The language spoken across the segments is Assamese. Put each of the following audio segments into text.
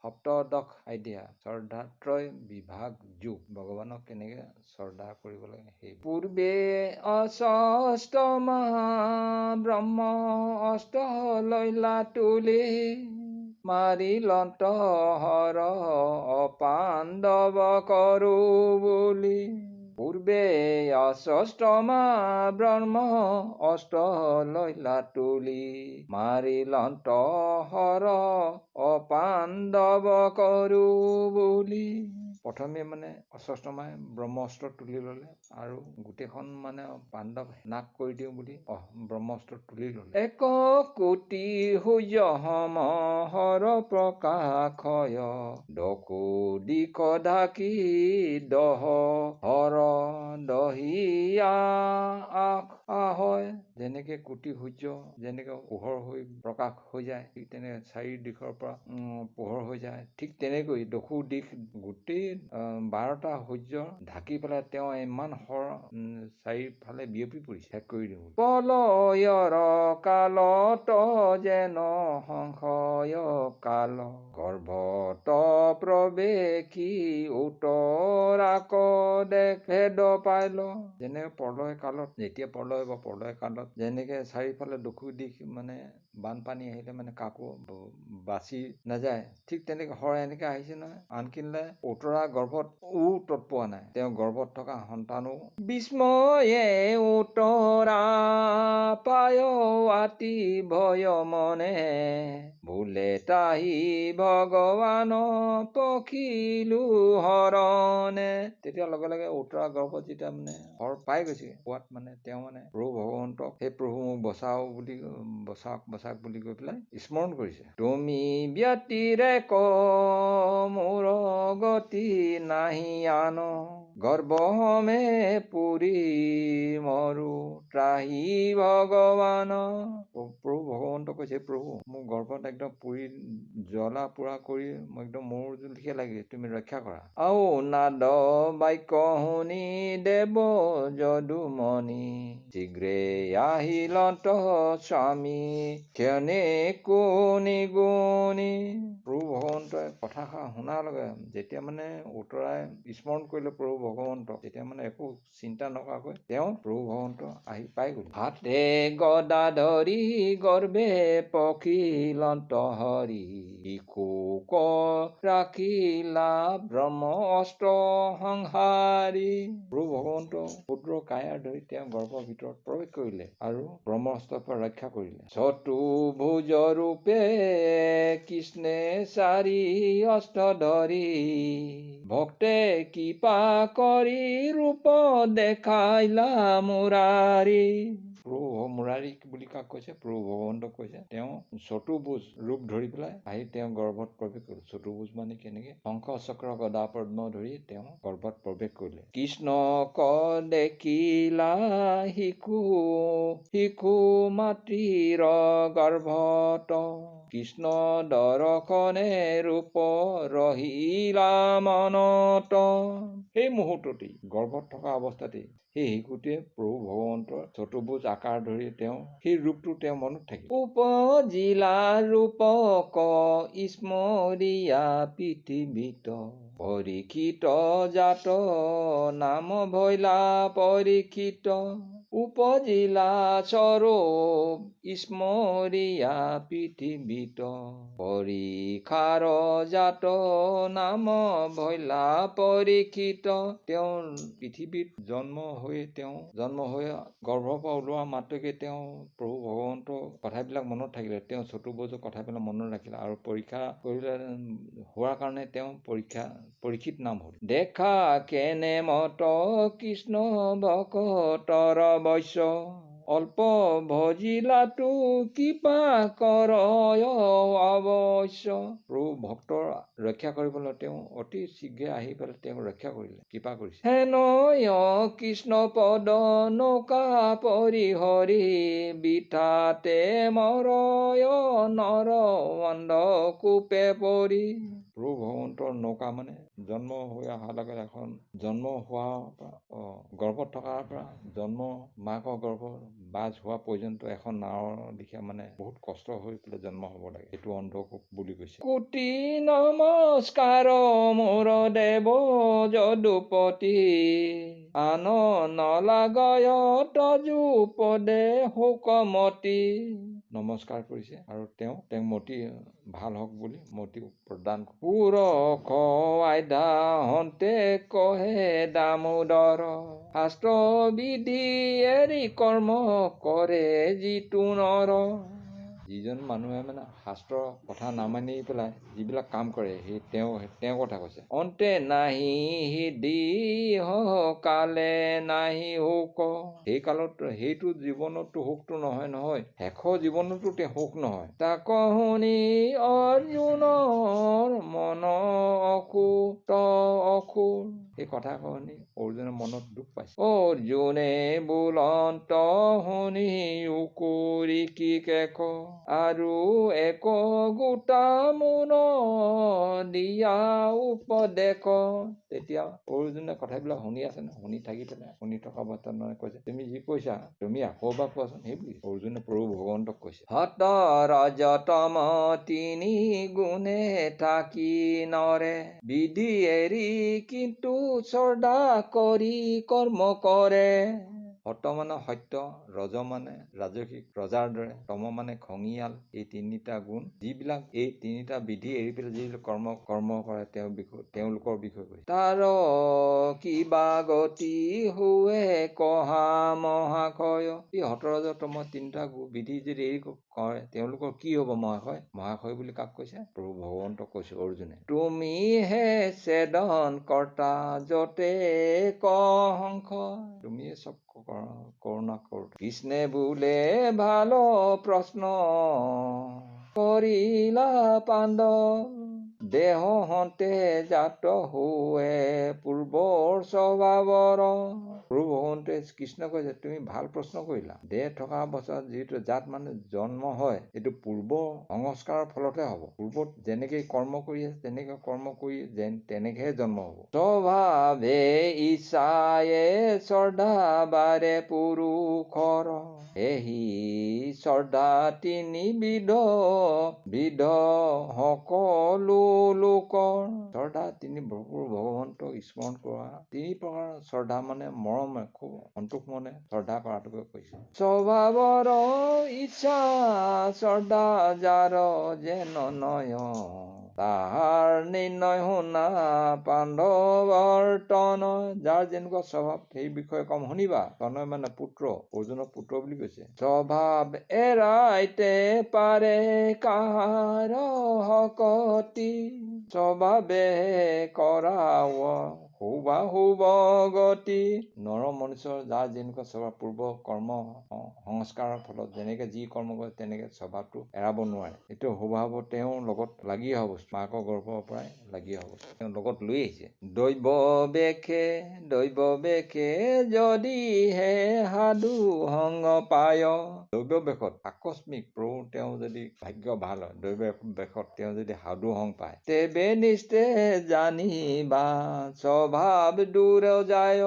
সপ্তদশ আইডিয়া, শ্ৰদ্ধাত্ৰয় বিভাগ যোগ, ভগৱানক কেনেকৈ শ্ৰদ্ধা কৰিব লাগে। সেই পূৰ্বে অষ্টমা ব্ৰহ্ম অষ্ট লৈলা তুলি মাৰিলন্ত হৰ অপাণ্ডৱ কৰো বুলি। পূৰ্বে অষ্টমা ব্ৰহ্ম অষ্ট লৈলা তুলি মাৰিলন্ত হৰ অপাণ্ডৱ কৰো বুলি। প্ৰথমে মানে অশ্বত্থামাই ব্ৰহ্মাস্ত্ৰ তুলি ল'লে আৰু গোটেইখন মানে পাণ্ডৱ নাশ কৰি দিওঁ বুলি ব্ৰহ্মাস্ত্ৰ তুলি ল'লে। এক কোটি সূৰ্য সম হৰ প্ৰকাশয় দকো দিশ ঢাকি দহ হৰ দহিয়া আহয়। যেনেকে কোটি সূৰ্য যেনেকে পোহৰ হৈ প্ৰকাশ হৈ যায়, ঠিক তেনেকে চাৰি দিশৰ পৰা পোহৰ হৈ যায়, ঠিক তেনেকৈ দশো দিশ গোটেই 12টা সূৰ্য ঢাকি পেলাই তেওঁ ইমান হৰ চাৰিওফালে বিয়পি পৰিছে, শেষ কৰি দিওঁ। পলয়ৰ কালত যেন সংশয় কাল গৰ্ভত প্ৰৱেশি উত্তৰাক ভেদ পাইল। যেনে প্ৰলয় কালত, যেতিয়া প্ৰলয় বা প্ৰলয় কালত যেনেকে চাৰিওফালে দশো দিশ মানে বানপানী আহিলে মানে কাকো বাচি নাযায়, ঠিক তেনেকে হৰ এনেকে আহিছে নহয়। আনকিনলে উত্তৰা গৰ্ভত ও তৎ পোৱা নাই, তেওঁ গৰ্ভত থকা সন্তানো বিস্ময়ে উত্তৰা পায় আতি ভয় মনে বোলে তাহি ভগৱান পখিলো হৰণে। তেতিয়া লগে লগে উত্তৰা গৰ্ভত যেতিয়া মানে হৰ পাই গৈছে, পোৱাত মানে তেওঁ মানে প্ৰভু ভগৱন্তক, সেই প্ৰভু মোক বচাও বুলি, বচাওক বচাওক বুলি কৈ পেলাই স্মৰণ কৰিছে। তুমি ব্যতিৰেক মোৰ গতি নাহি আন, গৰ্ভমে পুৰি মৰো ত্ৰাহি ভগৱান। প্ৰভু ভগৱন্ত কৈছে, প্ৰভু মোৰ গৰ্ভত একদম পুৰি জ্বলা পোৰা কৰি মই একদম মোৰ লিখে লাগে, তুমি ৰক্ষা কৰা। আৰু নাদ বাক্য শুনি দেৱ যদুমণি শীঘ্ৰে আহিলন্ত স্বামী ক্ষণে কোনি গুণি। প্ৰভু ভগৱন্তই কথাষাৰ শুনাৰ লগে যেতিয়া মানে উত্তৰাই স্মৰণ কৰিলে প্ৰভু ভগৱন্তক, তেতিয়া মানে একো চিন্তা নকৰাকৈ তেওঁ প্ৰভু ভগৱন্ত আহি পাই গ'ল। হাতে গদা ধৰি গৰ্ভে পখিলন্ত হৰি শিশুক ৰাখিলা ব্ৰহ্ম অস্ত্ৰ সংহাৰী। প্ৰভু ভগৱন্ত ক্ষুদ্ৰ কায়াৰ ধৰি তেওঁ গৰ্ভৰ ভিতৰত প্ৰৱেশ কৰিলে আৰু ব্ৰহ্মাস্ত্ৰৰ পৰা ৰক্ষা কৰিলে। চতুৰ্ভুজ ৰূপে কৃষ্ণে চাৰি অস্ত্ৰ ধৰি ভক্তে কৃপা কৰি ৰূপ দেখাইলা মুৰাৰী। প্ৰভু মুৰাৰী বুলি কাক কৈছে? প্ৰভু ভগৱন্তক কৈছে। তেওঁ চতুৰ্ভুজ ৰূপ ধৰি পেলাই আহি তেওঁ গৰ্ভত প্ৰৱেশ কৰিলে। চতুৰ্ভুজ মানে কেনেকে? শংখ চক্ৰ গদা পদ্ম ধৰি তেওঁ গৰ্ভত প্ৰৱেশ কৰিলে। কৃষ্ণক দেখিলা শিশু শিশু মাতৃৰ গৰ্ভত, কৃষ্ণ দৰ্শনে ৰূপ ৰহিলা মনত। সেই মুহূৰ্ততেই গৰ্ভত থকা অৱস্থাতেই সেই শিশুটোৱে প্ৰভু ভগৱন্তৰ চতুৰ্ভুজ আকাৰ ধৰি তেওঁ সেই ৰূপটো তেওঁ মনত থাকিল। উপজিলা ৰূপক স্মৰিয়া পৃথিৱীত পৰীক্ষিত জাত নাম ভৈলা পৰীক্ষিত। উপজিলা স্বৰূপ স্মৰিয়া পৃথিৱীত পৰীক্ষাৰ জাত নাম ভৈলা পৰীক্ষিত। তেওঁ পৃথিৱীত জন্ম হৈ তেওঁ জন্ম হৈ গৰ্ভৰ পৰা ওলোৱা মাত্ৰকে তেওঁ প্ৰভু ভগৱন্তৰ কথাবিলাক মনত থাকিলে, তেওঁ চতুৰ্ভুজৰ কথাবিলাক মনত ৰাখিলে আৰু পৰীক্ষা কৰিলে হোৱাৰ কাৰণে তেওঁ পৰীক্ষিত নাম হ'ল। দেখা কেনে মত কৃষ্ণ ভকতৰ বশ্য অল্প ভজিলাতো কৃপা কৰয় অৱশ্য। প্ৰভু ভক্তৰ ৰক্ষা কৰিবলৈ তেওঁ অতি শীঘ্ৰে আহি পেলাই তেওঁক ৰক্ষা কৰিলে, কৃপা কৰিছে। হেনয় কৃষ্ণ পদ নৌকা পৰিহৰি বৃথাতে মৰয় নৰ অন্ধকূপে পৰি। প্ৰভু ভগৱন্তৰ নৌকা মানে জন্ম হৈ অহাৰ লগে এখন জন্ম হোৱাৰ পৰা গৰ্ভত থকাৰ পৰা জন্ম মাকৰ গৰ্ভ বাজ হোৱা পৰ্যন্ত এখন নাৱৰ লিখীয়া মানে বহুত কষ্ট হৈ পেলাই জন্ম হ'ব লাগে, এইটো অন্ধকূপ বুলি কৈছে। কোটি নমস্কাৰ মোৰ দেৱ যদুপতি, আন নলাগয় তজুপদে শোকমতি। নমস্কাৰ কৰিছে আৰু তেওঁ তেওঁক মতি ভাল হওক বুলি মতি প্ৰদান। পুৰষ আইধা হন্তে কহে দামোদৰ, শাস্ত্ৰ বিধি এৰি কৰ্ম কৰে যিটো নৰ। যিজন মানুহে মানে শাস্ত্ৰৰ কথা নামানি পেলাই যিবিলাক কাম কৰে, সেই তেওঁ কথা কৈছে। অন্তে নাহি সিদ্ধি কালে নাহি সুখ, সেই কালত সেইটো জীৱনতো সুখটো নহয় নহয়, শেষৰ জীৱনতো তেওঁ সুখ নহয়। তাক শুনি অৰ্জুনৰ মন অসুত অসুৰ, সেই কথা শুনি অৰ্জুনৰ মনত দুখ পাইছে। অৰ্জুনে বোলন্ত শুনি উকুৰি কি কেক, আৰু এক গোটা মোন দিয়া উপদেশ। তেতিয়া অৰ্জুনে কথাবিলাক শুনি আছে ন, শুনি থাকি পেলাই শুনি থকা অৱস্থাত মানে কৈছে, তুমি যি কৈছা তুমি আকৌ এবাৰ কোৱাচোন। সেই বুলি অৰ্জুনে প্ৰভু ভগৱন্তক কৈছে। হত ৰজতম তিনি গুণে থাকি নৰে, বিধি এৰি কিন্তু শ্ৰদ্ধা কৰি কৰ্ম কৰে। সত মানে সত্য, ৰজ মানে ৰাজসিক ৰজাৰ দৰে, তম মানে খঙিয়াল। এই তিনিটা গুণ যিবিলাক, এই তিনিটা বিধি এৰি পেলাই যিবিলাক কৰ্ম কৰে তেওঁ বিষয়, তেওঁলোকৰ বিষয়ে কৈছে। তাৰ কিবা গতি হোৱে কহা মহাশয়। এই সত ৰজ তম তিনিটা বিধি যদি এৰি কৰে তেওঁলোকৰ কি হ'ব মহাশয়? মহাশয় বুলি কাক কৈছে? প্ৰভু ভগৱন্তক কৈছে অৰ্জুনে। তুমি হে ছেদন কৰ্তা যতে কংস, তুমিয়ে চব কৰোণা কৰোঁ। কৃষ্ণে বোলে ভাল প্ৰশ্ন কৰিলা পাণ্ডৱ, দেহ হন্তে জাত হোৱে পূৰ্বৰ স্বভাৱৰ। প্ৰভু ভগৱন্তে কৃষ্ণ কৈছে, তুমি ভাল প্ৰশ্ন কৰিলা। দেহ থকা অৱস্থাত যিটো জাত মানে জন্ম হয়, এইটো পূৰ্ব সংস্কাৰৰ ফলতহে হ'ব। পূৰ্বত যেনেকে কৰ্ম কৰি আছে তেনেকে কৰ্ম কৰি যেন তেনেকেহে জন্ম হ'ব। স্বভাৱে ইচ্ছায়ে শ্ৰদ্ধা বাৰে পুৰুষৰ, এহি শ্ৰদ্ধা তিনি বিধ বিধ সকলো লোকৰ। শ্ৰদ্ধা তিনি প্ৰভু ভগৱন্তক স্মৰণ কৰা তিনি প্ৰকাৰৰ শ্ৰদ্ধা মানে মৰম, খুব সন্তোষ মনে শ্ৰদ্ধা কৰাটোকে কৈছে। স্বভাৱৰ ইচ্ছা শ্ৰদ্ধা যাৰ যেন নয়, তাহাৰ নিৰ্ণয় শুনা পাণ্ডৱৰ তনয়। যাৰ যেনেকুৱা স্বভাৱ সেই বিষয়ে কম শুনিবা। তনয় মানে পুত্ৰ, অৰ্জুনক পুত্ৰ বুলি কৈছে। স্বভাৱ এৰাইতে পাৰে কাহাৰ শকতি, স্বভাৱে কৰাৱ শুভা শুভ গতি। নৰ মনুষ্যৰ যাৰ যেনেকুৱা স্বভাৱ, পূৰ্ব কৰ্ম সংস্কাৰৰ ফলত যেনেকে যি কৰ্ম কৰে তেনেকে স্বভাৱটো এৰাব নোৱাৰে। এইটো স্বভাৱ তেওঁৰ লগত লাগি অহা বস্তু, মাকৰ গৰ্ভৰ পৰাই লাগি অহা বস্তু, তেওঁ লগত লৈ আহিছে। দৈৱ বেশে যদিহে সাধু সংগ পায়। দৈৱ বেশত আকস্মিক প্ৰভু তেওঁ যদি ভাগ্য ভাল হয়, দৈৱ বেশত তেওঁ যদি সাধু সংগ পায়, তেবে নিষ্ঠে জানিবা স্বভাৱ দূৰ যায়।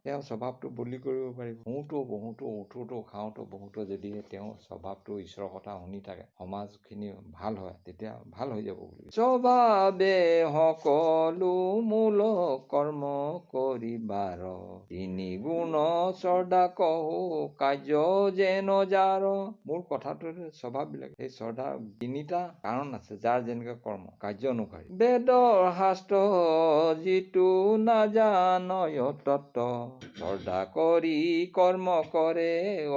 তেওঁ স্বভাৱটো বলি কৰিব পাৰিব। শুওঁতো বহুতো উঠোতো খাওঁতো বহুতো যদি তেওঁ স্বভাৱটো ঈশ্বৰৰ কথা শুনি থাকে, সমাজখিনি ভাল হয়, তেতিয়া ভাল হৈ যাব বুলি। স্বভাৱে সকলো মূল কৰ্ম কৰিবাৰ, তিনি গুণ শ্ৰদ্ধা কহো কাৰ্য যেন যাৰ। মূল কথাটো স্বভাৱবিলাক, সেই শ্ৰদ্ধা তিনিটা কাৰণ আছে, যাৰ যেনেকে কৰ্ম কাৰ্য অনুসাৰী। বেদৰ শাস্ত্ৰ যিটো নাজানয় তত্ত্ব, শ্ৰদ্ধা কৰি কৰ্ম কৰে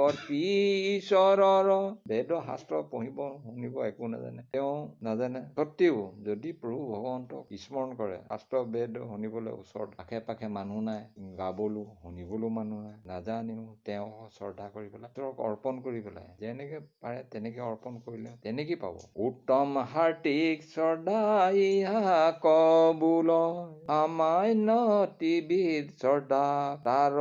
অৰ্পি ঈশ্বৰৰ। বেদ শাস্ত্ৰ পঢ়িব শুনিব একো নাজানে, তেওঁ নাজানে সত্ত্বেও যদি প্ৰভু ভগৱন্তক স্মৰণ কৰে, শাস্ত্ৰ বেদ শুনিবলৈ ওচৰত আশে পাশে মানুহ নাই, গাবলো শুনিবলৈও মানুহ নাই, নাজানেও, তেওঁ শ্ৰদ্ধা কৰি পেলাই তেওঁক অৰ্পণ কৰি পেলাই যেনেকে পাৰে তেনেকে অৰ্পণ কৰিলে তেনেকেই পাব। উত্তম হাৰ্দিক শ্ৰদ্ধা ইহা কবুল, সামান্য ত্ৰিবিধ শ্ৰদ্ধা তাৰ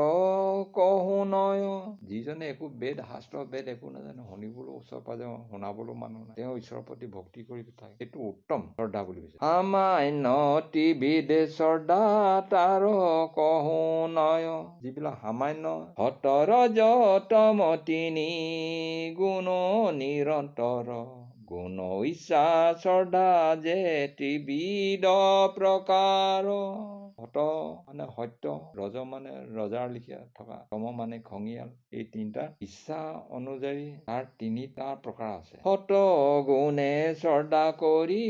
কহো নয়। যিজনে একো বেদ শাস্ত্ৰ বেদ একো নাজানে, শুনিবলৈ ওচৰ পাজৰে শুনাবলৈ মানুহ নাই, তেওঁ ঈশ্বৰৰ প্ৰতি ভক্তি কৰি থাকে, সেইটো উত্তম শ্ৰদ্ধা বুলি কৈছে। সামান্য ত্ৰিবিধ শ্ৰদ্ধা তাৰ কহো নয়। যিবিলাক সামান্য সতৰ যতম তিনি গুণ নিৰন্তৰ গুণ ইচ্ছা শ্ৰদ্ধা যে ত্ৰিবিধ প্ৰকাৰ। সত মানে সত্য, ৰজ মানে ৰজাৰ লিখীয়া থকা, তম মানে খঙিয়াল, এই তিনিটা ইচ্ছা অনুযায়ী তাৰ তিনিটা প্ৰকাৰ আছে। সত গুণে শ্ৰদ্ধা কৰি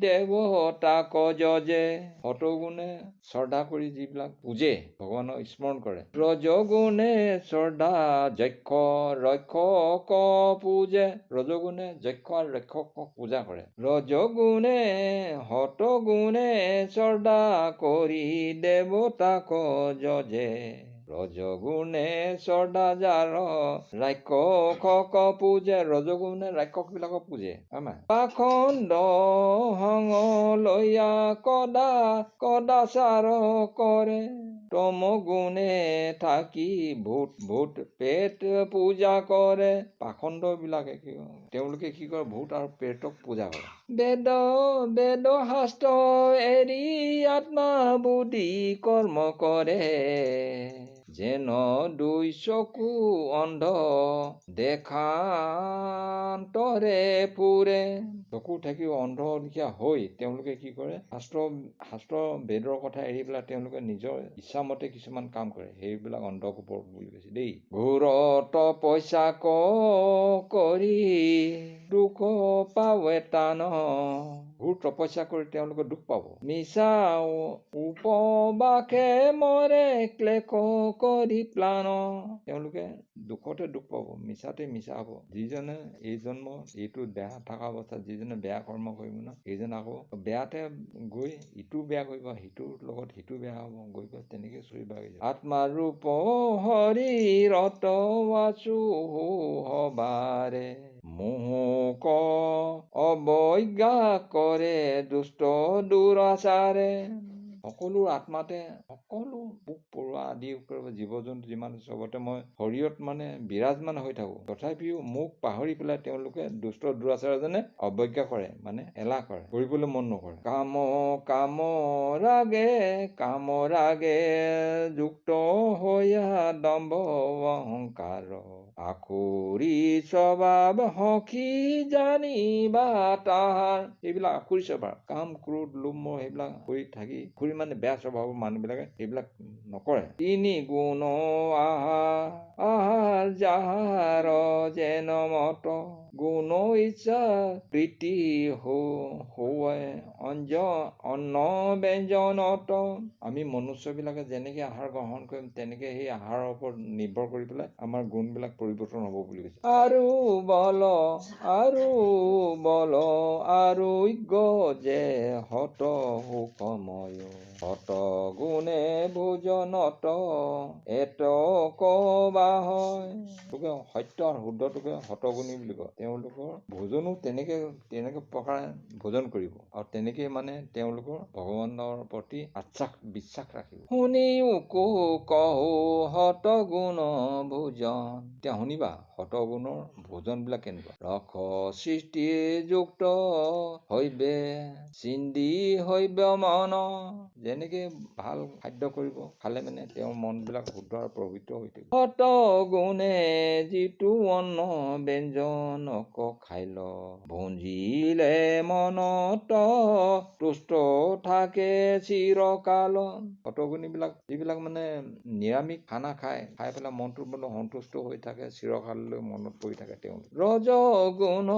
দেৱতাক যজে, সত গুণে শ্ৰদ্ধা কৰি যিবিলাক পূজে, ভগৱানক স্মৰণ কৰে। ৰজগুণে শ্ৰদ্ধা যক্ষ ৰক্ষক পূজে, ৰজগুণে যক্ষ আৰু ৰক্ষকক পূজা কৰে। ৰজগুণে সত গুণে শ্ৰদ্ধা কৰি দেৱতাক যজে, ৰজগুণে শ্ৰদ্ধা যাৰ ৰাক্ষসক পূজে, ৰজগুণে ৰাক্ষসবিলাকক পূজে। আমাৰ পাখণ্ড সং লৈয়া কদা কদাচাৰ কৰে, তম গুণে থাকি ভূত ভূত পেট পূজা কৰে। পাখণ্ড বিলাকে কি তেওঁলোকে কি কৰে, ভূত আৰু পেটক পূজা কৰে। বেদ বেদ শাস্ত্ৰ এৰি আত্মা বুদ্ধি কৰ্ম কৰে, যেন দুই চকু অন্ধ দেখান্তৰে ফুৰে। চকু থাকি অন্ধ লিখীয়া হৈ তেওঁলোকে কি কৰে, শাস্ত্ৰ শাস্ত্ৰ বেদৰ কথা এৰি পেলাই তেওঁলোকে নিজৰ ইচ্ছামতে কিছুমান কাম কৰে, সেইবিলাক অন্ধকূপৰ বুলি কৈছে দেই। ঘোৰ তপস্যা কৰি দুখ পাৱে টান, ঘোৰ তপস্যা কৰি তেওঁলোকে দুখ পাব। মিছা উপবাসে মৰে ক্লেশ কৰি প্লান, তেওঁলোকে দুখতে দুখ পাব, মিছাতে মিছা হ'ব। যিজনে এই জন্ম এইটো বেয়া থকা অৱস্থাত যিজনে বেয়া কৰ্ম কৰিব ন, সেইজন আকৌ বেয়াতে গৈ ইটো বেয়া কৰিব, সিটোৰ লগত সিটো বেয়া হ'ব, গৈ পেলাই তেনেকৈ চলি বাগি যাব। আত্মাৰূপ শৰীৰত আছো হবাৰে, মোহক অৱজ্ঞা কৰে দুষ্ট দুৰাচাৰে। সকলো আত্মাতে সকলো পোক পৰুৱা আদি জীৱ জন্তু যিমান চবতে মই শৰীৰত মানে বিৰাজমান হৈ থাকোঁ, তথাপিও মোক পাহৰি পেলাই তেওঁলোকে দুষ্ট দুৰাচাৰজনে অৱজ্ঞা কৰে, মানে এলাহ কৰে, কৰিবলৈ মন নকৰে। কাম কাম ৰাগে কাম ৰাগে যুক্ত হৈয়া দম্ভ অহংকাৰ, আখুৰি স্বভাৱ সখী জানিবা তাহাৰ। সেইবিলাক আখুৰি স্বভাৱ, কাম ক্ৰোধ লোভ মোহ সেইবিলাক কৰি থাকি আখুৰি মানে বেয়া স্বভাৱৰ মানুহবিলাকে সেইবিলাক নকৰে। তিনি গুণ আহাৰ আহাৰ যাহাৰ যেন মত, গুণ ইচ্ছা প্ৰীতি হোৱে অঞ্জ অন্ন ব্যঞ্জনত। আমি মনুষ্যবিলাকে যেনেকে আহাৰ গ্ৰহণ কৰিম তেনেকে সেই আহাৰৰ ওপৰত নিৰ্ভৰ কৰি পেলাই আমাৰ গুণবিলাক পৰিৱৰ্তন হ'ব বুলি কৈছে। আৰু বল আৰু বল আৰোগ্য যে হত সুখময়, হত গুণে ভোজনত এত কবা হয়। তোকে সত্য আৰু শুদ্ধটোকে শতগুণী বুলি কয়। তেওঁলোকৰ ভোজনো তেনেকে তেনেকে প্ৰকাৰে ভোজন কৰিব আৰু তেনেকেই মানে তেওঁলোকৰ ভগৱানৰ প্ৰতি আশ্বাস বিশ্বাস ৰাখিব। শুনিও কহো শতগুণ ভোজন। এতিয়া শুনিবা শতগুণৰ ভোজনবিলাক কেনেকুৱা। ৰস সৃষ্টিযুক্ত হৈবে চিন্দি হৈব মন। যেনেকে ভাল খাদ্য কৰিব খালে মানে তেওঁৰ মনবিলাক শুদ্ধ আৰু পবিত্ৰ হৈ থাকিব। শতগুণে যিটো অন্ন ব্যঞ্জনক খাইল, ভুঞ্জিলে মনত তুষ্ট থাকে চিৰকাল। শতগুণীবিলাক যিবিলাক মানে নিৰামিষ খানা খায়, খাই পেলাই মনটো বোলে সন্তুষ্ট হৈ থাকে, চিৰকাললৈ মনত পৰি থাকে তেওঁলোক। ৰজগুণ,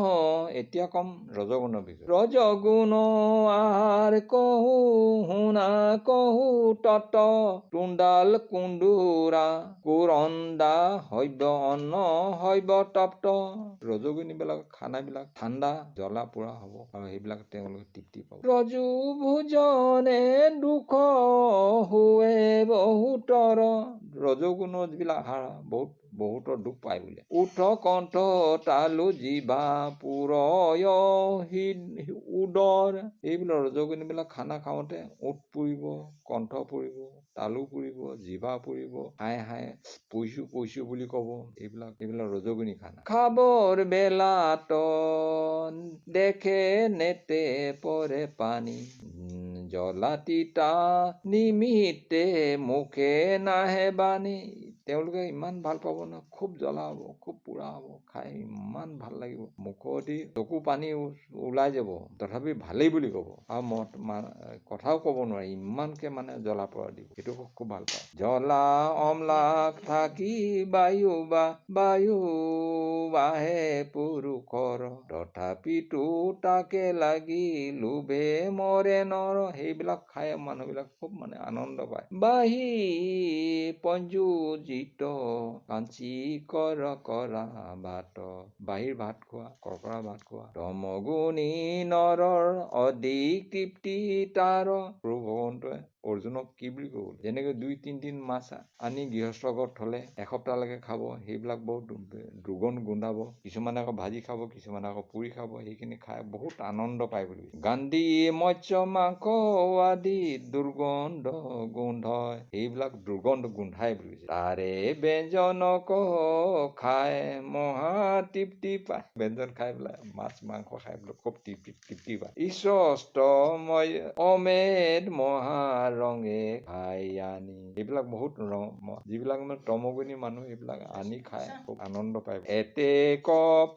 এতিয়া কম ৰজগুণৰ বিষয়ে। ৰজগুণ আহাৰ কহো শুনা কহো তত, তুণ্ডাল কুন্দুৰা কুৰন্দা হৈব অন্ন হৈব তপ্ত। ৰজগুণীবিলাক খানাবিলাক ঠাণ্ডা জ্বলা পোৰা হ'ব আৰু সেইবিলাক তেওঁলোকে তৃপ্তি পাব। ৰজু ভোজনে দুখ হোৱে বহুতৰ। ৰজগুণৰ যিবিলাক আহাৰ বহুত বহুতৰ দুখ পায় বোলে। উঠ কণ্ঠ তালু জিভা পুৰয় উদৰ। এইবিলাক ৰজগুণীবিলাক খানা খাওঁতে ওঁঠ পুৰিব, কণ্ঠ পুৰিব, তালু পুৰিব, জিভা পুৰিব, হাই হাই পইছো পইছো বুলি ক'ব। এইবিলাক ৰজগুণী খানা। খাবৰ বেলাত দেখে নেতে পৰে পানী, জ্বলা তিতা নিমিত্তে মুখে নাহে বাণী। তেওঁলোকে ইমান ভাল পাব ন, খুব জ্বলা হ'ব, খুব পোৰা হ'ব, খাই ইমান ভাল লাগিব, মুখেদি চকু পানী ওলাই যাব, তথাপি ভালেই বুলি ক'ব, আৰু মত কথাও ক'ব নোৱাৰি, ইমানকে মানে জ্বলা পোৰা দিব, সেইটো খুব ভাল পায়। জ্বলা অম্লাক থাকি বায়ু বা বায়ু বাহে পুৰুষৰ, তথাপিতো তাকে লাগি লোভে মৰে নৰ। সেইবিলাক খাই মানুহবিলাক খুব মানে আনন্দ পায়। বাহী পঞ্জুজিত কাঞ্চি কৰ কৰা ভাত, বাহিৰ ভাত খোৱা, কৰকৰা ভাত খোৱা। তমগুণী নৰৰ অধিক তৃপ্তি তাৰ। প্ৰভু ভগৱন্তই অৰ্জুনক কি বুলি ক'ব, যেনেকৈ 2-3 মাছ আনি গৃহস্থ ঘৰত থ'লে এসপ্তাহলৈকে খাব, সেইবিলাক বহুত দুৰ্গন্ধ গোন্ধাব, কিছুমানে আকৌ ভাজি খাব, কিছুমানে আকৌ পুৰি খাব, সেইখিনি খাই বহুত আনন্দ পায় বুলি। গান্ধী মৎস্য মাংস আদি দুৰ্গন্ধ গোন্ধয়, সেইবিলাক দুৰ্গন্ধ গোন্ধায় বুলি কৈছে। তাৰে ব্যঞ্জনক খাই মহা তৃপ্তি পায়। ব্যঞ্জন খাই পেলাই, মাছ মাংস খাই পেলাই খুব তৃপ্তি পায়। ঈশ্বষ্টময় অমেধ মহা ৰঙে খাই আনি, এইবিলাক বহুত ৰং, যিবিলাক মানে তমগুণী মানুহ এইবিলাক আনি খাই খুব আনন্দ পায়। এতেক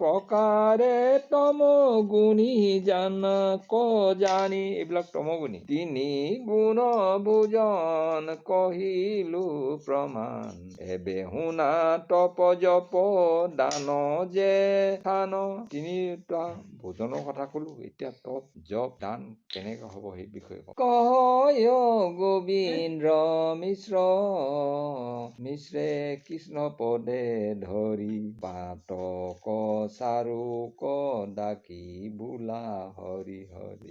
প্ৰকাৰে তমগুণী জান ক জানি, এইবিলাক তমগুণী। তিনি গুণ ভোজন কহিলো প্ৰমাণ, এবে শুনা তপ জপ দান যে থান। তিনিটা ভোজনৰ কথা ক'লো, এতিয়া তপ জপ দান কেনেকে হ'ব সেই বিষয়ে কওঁ। কয় গোবিন্দ মিশ্ৰ মিশ্ৰে কৃষ্ণ পদে ধৰি, পাতক চাৰুক ডাকি বোলা হৰি হৰি।